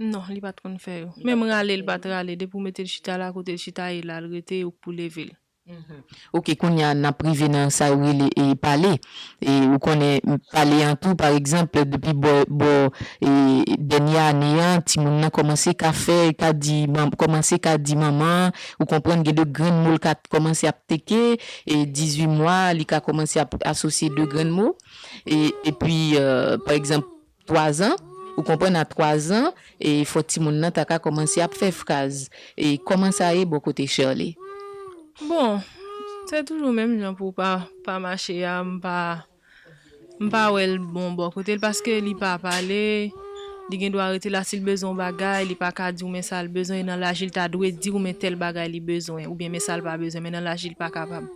Non, li pa t konn fè yo. Menm rale, li pa t rale. Depi w mete l chita la, kote l chita ye la, l rete, ou k pou leve l. Ok, kounye a n ap rive nan sa yo rele e pale. E ou konnen pale an tou, pa egzanp, depi bò, bò e, dènye ane an, timoun nan kòmanse ka fè, ka di, man- kòmanse ka di manman, ou konprann, gen de grenn mo l ka kòmanse ap teke, e dizuit mwa, li ka kòmanse ap asosye de grenn mo. E, epi, e, pa egzanp, twazan, ou konprann, a twazan, e fò timoun nan ta ka kòmanse ap fè fraz. E kòman sa ye bò kote Shirley? Bon, se toujou menm jan pou pa, pa mache a, m pa, m pa wè l bon bò kote l paske li pa pale, li gen dwa rete la si l bezwen yon bagay, li pa ka di w men sa l bezwen, e nan laj li l ta dwe di w men tèl bagay li bezwen, oubyen men sa l pa bezwen, men nan laj li l pa kapab.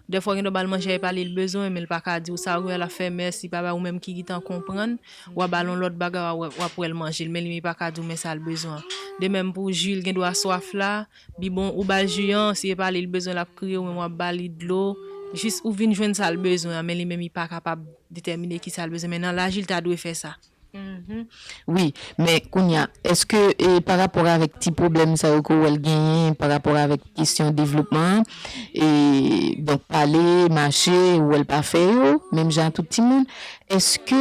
Dèfwa gen dwa ba l manje a e pa li l bezwen, men l pa ka di w sa, ou wè l ap fè mès, li pa ba ou menm ki gentan konprann, w a ba l yon lòt bagay, w a wè- w ap wè l manje l, men li menm li pa ka di w men sa l bezwen. De menm pou ji, l gen dwa swaf la, bi bon, ou ba l ji an, si e pa li l bezwen, l ap kriye, ou menm w ap ba li dlo, jis ou vin jwenn sa l bezwen an, men li menm li pa kapab detèmine ki sa l bezwen, men nan laj li l ta dwe fè sa. Wi, men kounye a, èske e, pa rapò avèk ti pwoblèm sa yo ke w wè l genyen, pa rapò avèk kesyon devlopman an, e, donk pale, mache, ou wè l pa fè yo, menm jan ak tout timoun, èske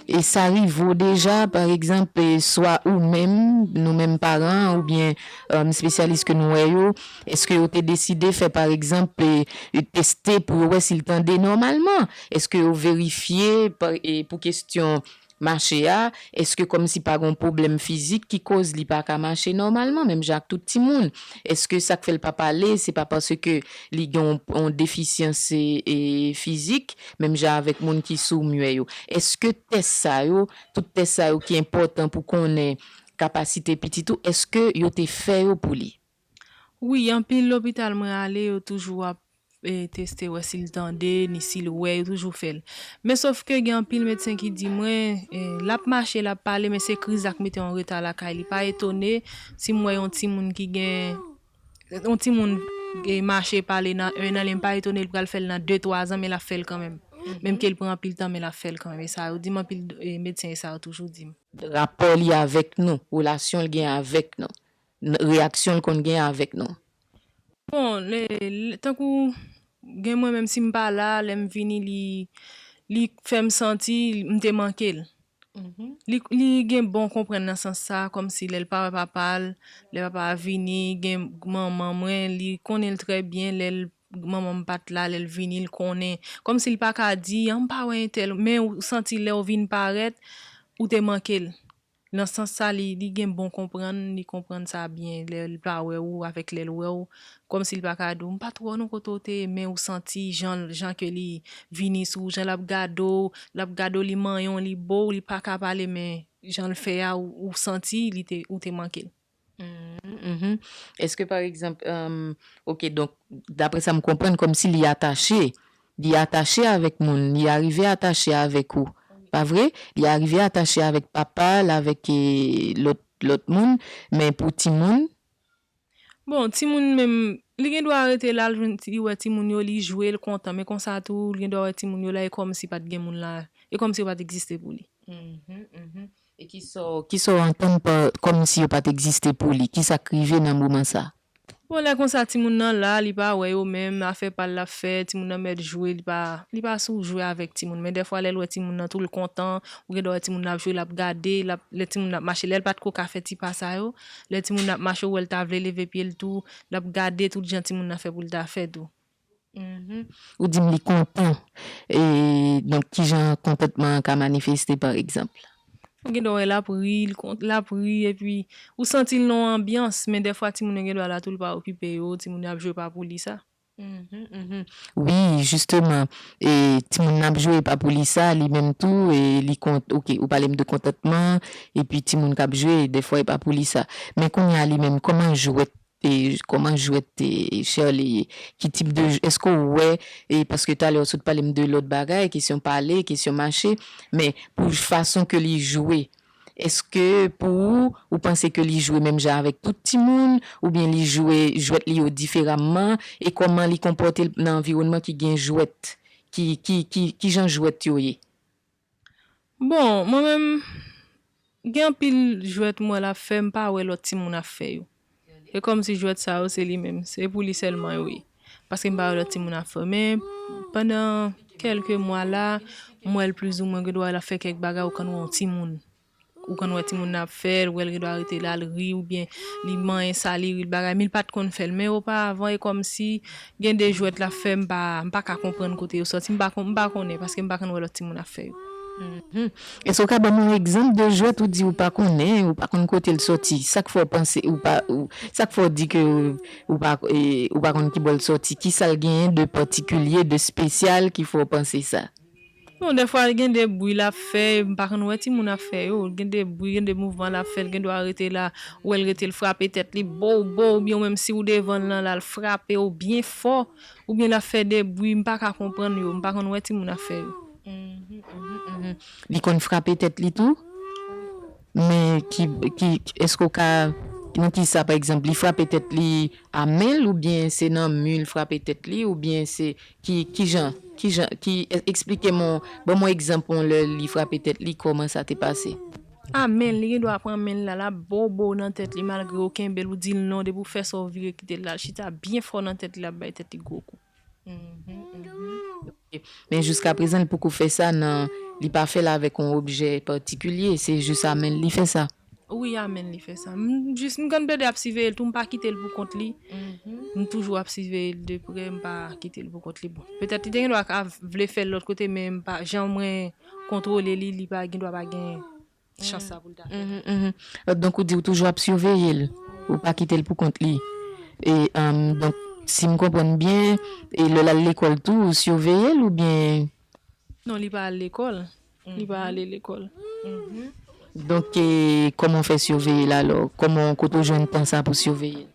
e, sa rive w deja, pa egzanp, e, swa ou menm, nou menm paran, oubyen um, espesyalis ke nou wè yo, èske yo te deside fè, pa egzanp, e, e, teste pou yo wè si l tande nòmalman? Èske yo verifye pa- e, pou kesyon mache a, èske kòmsi pa gen yon pwoblèm fizik ki koz li pa ka mache nòmalman, menm jan ak tout timoun? Èske sa k fè l pa pale, se pa paske li gen yon, yon defisyans e, e, fizik, menm jan avèk moun ki soumye yo? Èske tès sa yo, tout tès sa yo ki enpòtan pou konnen kapasite pitit ou, èske yo te fè yo pou li? Wi, anpil lopital mwen ale, yo toujou ap e, teste wè si l tande, ni si l wè, yo toujou fè l. Men sòf ke gen anpil medsen ki di mwen, e, l ap mache, l ap pale, men se kriz la k mete yon reta lakay li. Pa etone si m wè yon timoun ki gen, yon timoun e, mache, pale nan en an, li, m pa etone l pral fè l nan de, twa zan, men l ap fè l kanmenm. Menm ke l pran anpil tan, men l ap fè l kanmenm. E sa yo di m anpil, e, medsen e sa yo toujou di m. Rapò li avèk nou, relasyon l gen avèk nou, n- reyaksyon l konn gen avèk nou. Bon, le, le- tankou gen mwen menm si m pa la, lè m vini, li, li fè m santi m te manke l. Li, li gen bon konprann nan sans sa, kòmsi lè l pa wè papa l, lè papa a vini, gen manman mwen, li konnen l trè byen, lè l, manman m pa t la, lè l vini, l konnen. Kòmsi l pa ka di, an m pa wè entèl, men ou santi lè w vin parèt, ou te manke l. Nan sans sa, li, li gen bon konprann, li konprann sa byen, lè l pa wè w, avèk lè l wè w, kòmsi l pa ka di w, m pa t wè w non kote w te ye, men ou santi jan, jan ke li vini sou ou, jan l ap gade w, l ap gade w, li manyen w, li bo w, li pa ka pale, men jan l fè a, ou, ou santi li te, ou te manke l. Mhm, mhm. Èske, pa egzanp, um, ok, donk, daprè sa m konprann, kòmsi li atache, li atache avèk moun, li arive atache avèk ou, pa vre? Li arive atache avèk papa l, avèk e, lòt, lòt moun, men pou timoun, Bon, timoun menm, li gen dwa rete la, l jwenn ti- li wè timoun yo, li jwe, l kontan. Men konsa tou, li gen dwa wè timoun yo la, e kòmsi pa t gen moun la, e kòmsi yo pa t egziste pou li. Mhm, mhm. E kisa w, kisa w antann pa kòmsi yo pa t egziste pou li? Kisa k rive nan moman sa? Bon, lè konsa, timoun nan la, li pa wè yo menm, afè pa l l ap fè, timoun nan mèt jwe, li pa, li pa sou jwe avèk timoun. Men dèfwa, lè l wè timoun nan tou, l kontan, ou gen dwa wè timoun nan ap jwe, l ap gade, l ap, lè timoun nan ap mache, lè l pa t ko ka fè ti pa sa yo, lè timoun nan ap mache, ou wè l ta vle leve pye l tou, l ap gade tout jan timoun nan fè pou l ta fè tou. Ou di m li kontan. E, donk, kijan kontantman an ka manifeste, pa egzanp? Ou gen dwa wè l ap ri, l kon- l ap ri, epi ou santi l nan yon anbyans, men dèfwa timoun yo gen dwa la tou, l pa okipe yo, timoun yo ap jwe pa pou li sa. Mhm, mhm. Wi, jisteman, e, timoun n ap jwe, e pa pou li sa, li menm tou, e, li kont, ok, ou pale m de kontantman, epi timoun k ap jwe, dèfwa e pa pou li sa. Men kounye a li menm, kòman jwèt, e, kòman jwèt, e, Sherley ye? Ki tip de, èske w wè, e, paske talè w sot pale m de lòt bagay, kesyon pale, kesyon mache, men pou fason ke li jwe, èske pou ou, ou panse ke li jwe menm jan avèk tout timoun, oubyen li jwe jwèt li yo diferaman, e kòman li konpòte l nan anviwònman ki gen jwèt, ki, ki, ki, ki jan jwèt yo ye? Bon, mwen menm, gen anpil jwèt m wè l ap fè, m pa wè lòt timoun ap fè yo. E kòmsi jwèt sa yo se li menm, se pou li sèlman yo ye. Paske m pa wè lòt timoun ap fè yo. Men pandan kèlke mwa la, m wè l plizoumwen gen dwa l ap fè kèk bagay ou konn wè yon timoun. Ou konn wè timoun nan ap fè l, ou wè l gen dwa rete la, l ri, oubyen li manyen sa, li ri, l bagay, men l pa t konn fè l. Men oparavan, e kòmsi gen de jwèt l ap fè, m pa, m pa ka konprann kote yo sòti, m pa kon-, m pa konnen, paske m pa konn wè lòt timoun ap fè yo. Mhm. Èske w ka ban m yon egzanp de jwèt ou di ou pa konnen, ou pa konn kote l sòti? Sa k fè w panse, ou pa, ou, sa k fè w di ke ou, ou pa, e, ou pa konn ki bò l sòti? Ki sa l genyen de patikilye, de espesyal ki fè w panse sa? Bon, dèfwa, gen de bri l ap fè, m pa konn wè timoun ap fè yo. Gen de bri, gen de mouvman l ap fè, l gen dwa rete la, ou wè l rete, l frape tèt li, bow, bow, oubyen menm si w devan l nan la, l frape w byen fò, oubyen l ap fè de bri, m pa ka konprann yo, m pa konn wè timoun ap fè yo. Mhm, mhm, mhm. Li konn frape tèt li tou? Men ki, ki, èske w ka, nan ki sa, pa egzanp, li frape tèt li a men l, oubyen se nan mi l frape tèt li, oubyen se ki, ki jan, ki jan, ki, e-, eksplike m, ban m yon egzanp, yon lè li frape tèt li, kòman sa te pase? A men l, li gen dwa pran men l la, l ap bobo nan tèt li, malgre w kenbe l, ou di l non, depi w fè sa, w vire kite l la, l chita byen fò nan tèt li, l ap bay tèt li gwo kou. Mhm, mhm. Ok. Men jiskaprezan, li poko fè sa nan, li pa fè l avèk yon objè patikilye, se jis a men l li fè sa. Wi, a men l li fè sa. M jis, m konn plede ap siveye l tou, m pa kite l pou kont li. Mhm. M toujou ap siveye l de prè, m pa kite l pou kont li. Bon, petèt li te gen dwa ka vle fè l lòt kote, men m pa, jan mwen kontwole li, li pa gen dwa pa gen chans sa pou l ta fè. Mhm, mhm. Donk, ou di ou toujou ap siveye l, ou pa kite l pou kont li. E, em, donk, si m konprann byen, e lè l al lekòl tou, ou siveye l oubyen? Non, li pa al lekòl. Li pa ale lekòl. Mhm. Donk, e, kòman w fè siveye l alò? Kòman, kote w jwenn tan sa pou siveye l?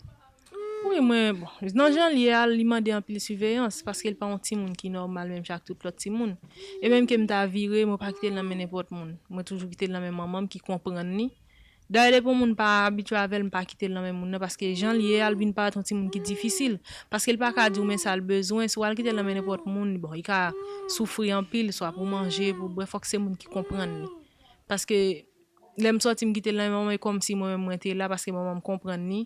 Wi, mwen, bon, nan jan l ye a, li mande anpil siveyans, paske l pa yon timoun ki nòmal menm jan ak tout lòt timoun. E menm ke m ta vire, mwen pa kite l nan men nenpòt moun. Mwen toujou kite l nan men manman m ki konprann li. Dayè, depi yon moun pa abitye avè l, m pa kite l nan men moun nan, paske jan l ye a, l vin parèt yon timoun ki difisil. Paske l pa ka di w men sa l bezwen, si w al kite l nan men nenpòt moun, bon, li ka soufri anpil, swa pou manje, pou bwè, fòk se moun ki konprann li. Paske lè m sòti, m kite l nan men manman m, e kòmsi mwen menm mwen te la, paske manman m konprann li.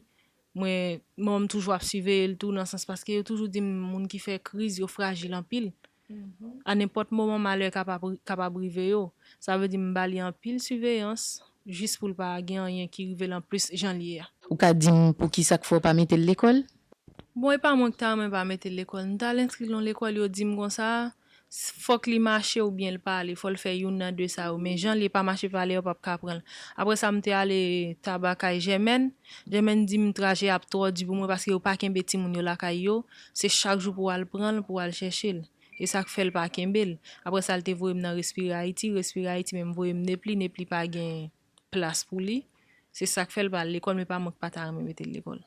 Mwen, manman m toujou ap siveye l tou, nan sans paske yo toujou di m moun ki fè kriz, yo frajil anpil. Mhm. A nenpòt moman, malè kapab, kapab rive yo. Sa vle di m ba li anpil siveyans, jis pou l pa gen anyen ki rive l anplis jan l ye a. Ou ka di m poukisa k fè w pa mete l lekòl? Bon, e pa mwen ki ta renmen pa mete l lekòl. M t al enskri l yon lekòl, yo di m konsa, s-, fòk li mache oubyen l pale, fò l fè youn nan de sa yo. Men jan l ye, pa mache pale a, yo p ap ka pran l. Apre sa, m te ale Taba kay Jèmèn. Jèmèn di m trajè a ap twò di pou mwen paske yo pa kenbe timoun yo lakay yo. Se chak jou pou w al pran l, pou w al chèche l. E sa k fè l pa kenbe l. Apre sa, l te voye m nan Respire Haïti. Respire Haïti menm voye m Nepli. Nepli pa gen plas pou li. Se sa k fè l pa al lekòl, men pa mwen k pa ta renmen mete l lekòl.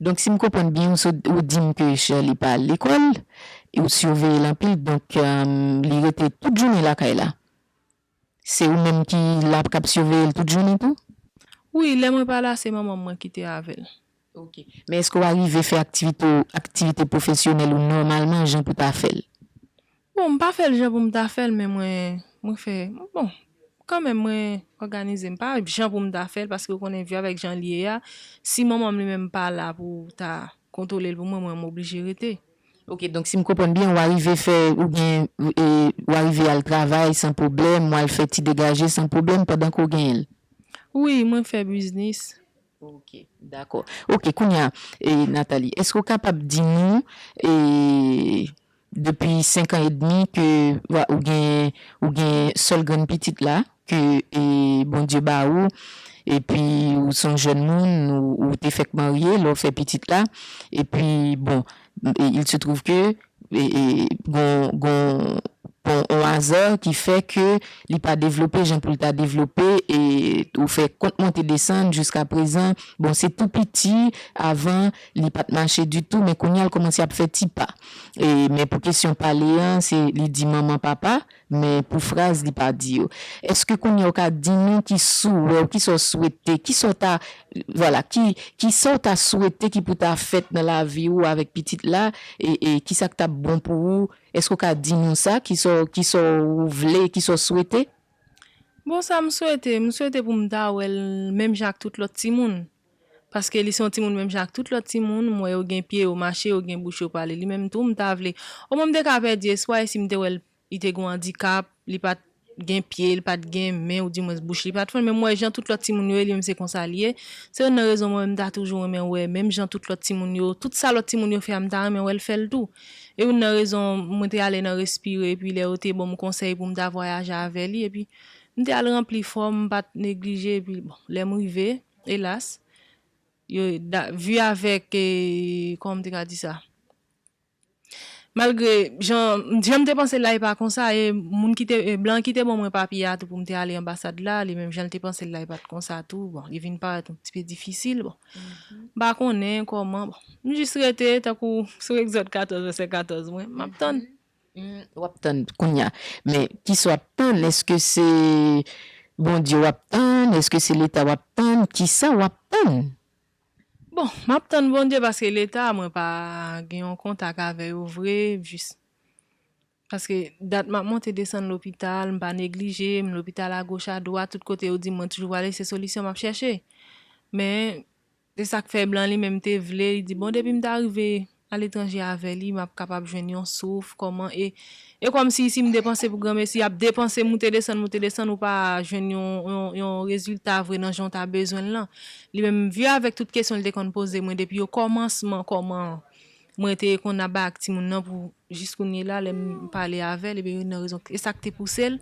Donk, si m konprann byen, ou sot, ou di m ke Sherley pa al lekòl, e ou siveye l anpil, donk, em, li rete tout jounen lakay la. Se ou menm ki la k ap siveye l tout jounen tou? Wi, lè mwen pa la, se manman mwen ki te avè l. Ok. Men èske w arive fè aktivite, aktivite pwofesyonèl ou nòmalman jan pou ta fè l? Bon, m pa fè l jan pou m ta fè l, men mwen, mwen fè, bon, kanmenm mwen òganize m. Pa jan pou m ta fè l, paske w konnen vi avèk jan l ye a, si manman m li menm pa la pou ta kontwole l pou mwen, mwen m oblije rete. Ok, donk si m konprann byen, w arive fè, ou gen, e, w arive al travay san pwoblèm, w al fè ti degaje san pwoblèm pandan ke w genyen l? Wi, mwen fè biznis. Ok, dakò. Ok, kounye a, e, Nathalie, èske w kapab di nou, e, depi senk an edmi ke, wa, ou gen, ou gen sèl grann pitit la, ke, e, Bondye ba ou, epi ou se yon jèn moun, ou, ou te fèk marye, lè w fè pitit la, epi, bon, e, il se trouve que e, e, gon, gon, gon, on aza ki fè ke li pa devlope jan pou l ta devlope, e ou fè kont monte desann jiska prezan. Bon, se tou piti, avan, li pa t mache ditou, men kounye a l kòmanse ap fè ti pa. E, men pou kesyon pale an, se li di manman, papa, men pou fraz, li pa di yo. Èske kounye a w ka di nou ki sa w wè, ki sa w swete, ki sa w ta, vwala, ki, ki sa w ta swete ki pou ta fèt nan lavi w avèk pitit la, e, e ki sa k t ap bon pou ou? Èske w ka di nou sa, ki sa w, ki sa w vle, ki sa w swete? Bon, sa m swete, m swete pou m ta wè l menm jan ak tout lòt timoun. Paske li se yon timoun menm jan ak tout lòt timoun, m wè yo gen pye, yo mache, yo gen bouch, yo pale. Li menm tou, m ta vle. Omwen m te ka pèdi espwa e si m te wè l, li te gen yon andikap, li pa t gen pye, li pa t gen men, oudimwens bouch li pa t fann, men m wè jan tout lòt timoun yo ye, li menm se konsa li ye. Se youn nan rezon mwen menm m ta toujou renmen wè, menm jan tout lòt timoun yo, tout sa lòt timoun yo fè a, m ta renmen wè l fè l tou. E youn nan rezon mwen te ale nan Respire, epi lè yo te ban m konsèy pou m ta vwayaje avè li, epi m te al ranpli fòm, m pa t neglije, epi bon, lè m rive, elas, yo, da, vi avèk, e, kòman m te ka di sa? Malgre jan, jan m te panse l la, e pa konsa, e moun ki te, e blan ki te ban mwen papye a tou pou m te ale anbasad la, li menm jan l te panse l la, e pa t konsa tou. Bon, li vin parèt yon ti pe difisil, bon. M pa konnen kòman, bon. M jis rete, tankou sou Egzòd katòz, vèsè katòz, mwen, m ap tann. W ap tann kounye a. Men, kisa w ap tann? Èske se Bondye w ap tann? Èske se Leta w ap tann? Kisa w ap tann? Bon, m ap tann Bondye paske Leta, mwen pa gen yon kontak avè yo vre, jis. Paske dat m ap monte desann lopital, m pa neglije, m lopital agoch adwat, tout kote yo di m mwen toujou prale, se solisyon m ap chèche. Men, se sa k fè blan li menm te vle, li di, bon, depi m ta rive aletranje avè li, m ap kapab jwenn yon souf, kòman, e, e kòmsi si m depanse pou granmesi, y ap depanse, moute desann, moute desann, ou pa jwenn yon, yon, yon rezilta vre nan jan w ta bezwen l lan. Li menm, vye avèk tout kesyon li te konn poze mwen depi okòmansman, kòman mwen te konn ap bay ak timoun nan pou jis kounye la, lè m pale avè l, ebyen, youn nan rezon, e sa k te pouse l,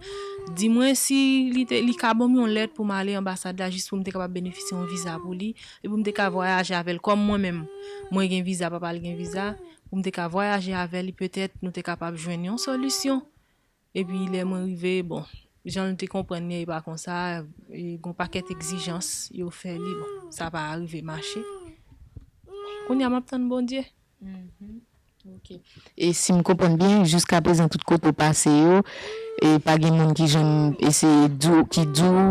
di mwen si li te, li ka ban m yon lèt pou m ale anbasad la, jis pou m te kapab benefisye yon viza pou li, e pou m te ka vwayaje avè l. Kòm mwen menm, mwen gen viza, papa l gen viza, pou m te ka vwayaje avè li, petèt, nou te kapab jwenn yon solisyon. Epi lè mwen rive, bon, jan l te konprann li, e pa konsa, e gen yon pakèt egzijans yo fè li, bon, sa pa rive mache. Kounye a, m ap tann Bondye. E si m konprann byen, jiskaprezan tout kote w pase yo, e pa gen moun ki janm eseye di w, ki di w,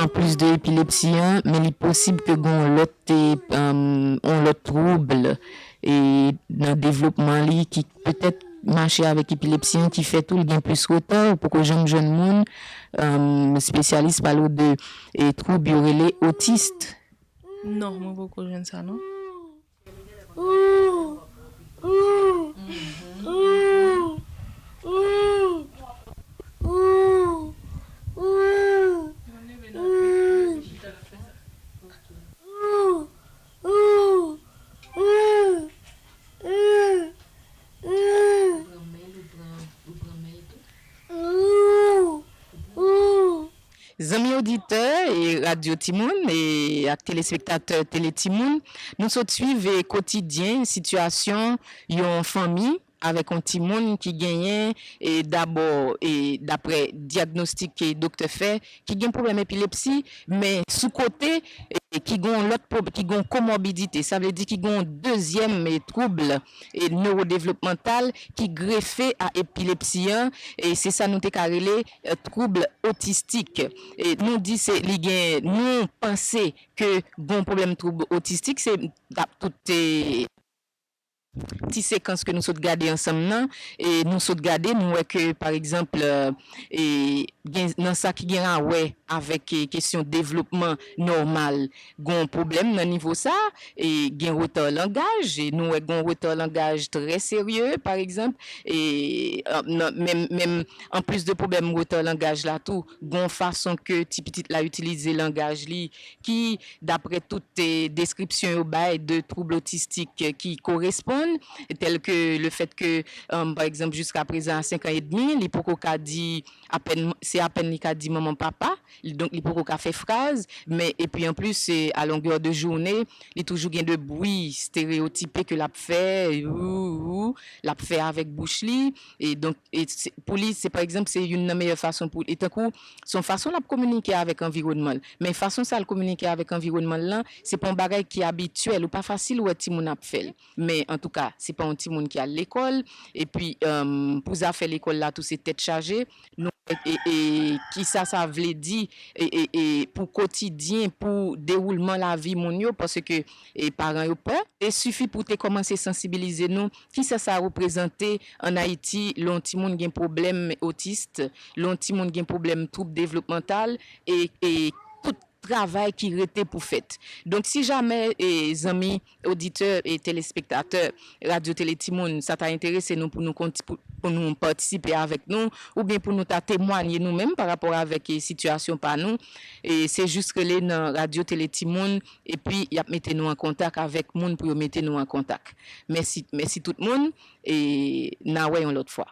anplis de epilepsi an, men li posib ke gen yon lòt, yon lòt twoub nan devlopman li ki petèt mache avèk epilepsi an ki fè tou l gen plis reta, ou poko janm jwenn moun, espesyalis pale w de twoub yo rele otis. Non, mwen poko jwenn sa non. Zanmi oditè e Radyo Timoun e ak telespektatè Tele Timoun, nou sot swiv e kotidyen sitiyasyon yon fanmi avèk yon timoun ki genyen e dabò e daprè dyagnostik ke doktè fè ki gen pwoblèm epilepsi, men sou kote e ki gen yon lòt pwob- ki gen yon komorbidite, sa vle di ki gen yon dezyèm e twoub e newodevlopmantal ki grefe a epilepsi an, e se sa nou te ka rele twoub otistik. E nou di se li gen, nou panse ke gon pwoblèm twoub otistik, se dap tout e ti sekans ke nou sot gade ansanm nan, e nou sot gade, nou wè ke, pa egzanp, e gen, nan sa ki gen a wè avèk e kesyon devlopman nòmal, gon pwoblèm nan nivo sa, e gen reta langaj, e nou wè gon reta langaj trè serye, pa egzanp, e nan, menm, menm anplis de pwoblèm reta langaj la tou, gon fason ke ti pitit la itilize langaj li, ki, daprè tout e deskripsyon yo bay de twoub otistik ki koresponn, tèl ke le fèt ke, pa egzanp, jiska prezan a senk an edmi, li poko ka di, apèn, se apèn li ka di manman, papa, Donk, li poko ka fè fraz, men epi anplis, se a longè de jounen, li toujou gen de bri stereyotipe ke l ap fè, ou, ou, l ap fè avèk bouch li. E donk, e se- pou li, se pa egzanp, se youn nan meyè fason pou, e tankou, se yon fason l ap kominike avèk anviwònman l. Men fason sa l kominike avèk anviwònman l lan, se pa yon bagay ki abityèl, ou pa fasil wè timoun ap fè l. Men antouka, se pa yon timoun ki al lekòl. Epi, um, pou zafè lekòl la tou, se tèt chaje. Nou, e, e, e kisa sa vle di e, e, e, pou kotidyen, pou dewoulman lavi moun yo, paske e, paran yo pè. E sifi pou te kòmanse sansibilize nou, kisa sa reprezante ann Ayiti, lè yon timoun gen pwoblèm otis, lè yon timoun gen pwoblèm twoub devlopmantal, e, e tout travay ki rete pou fèt. Donk, si jamè, e, zanmi, oditè e telespektatè Radyo Tele Timoun, sa ta enterese nou pou nou konti- pou, pou nou patisipe avèk nou, oubyen pou nou ta temwanye nou menm pa rapò avèk, e, sitiyasyon pa nou, e, se jis rele nan Radyo Tele Timoun, epi y ap mete nou an kontak avèk moun pou yo mete nou an kontak. Mèsi, mèsi tout moun, e n a wè yon lòt fwa.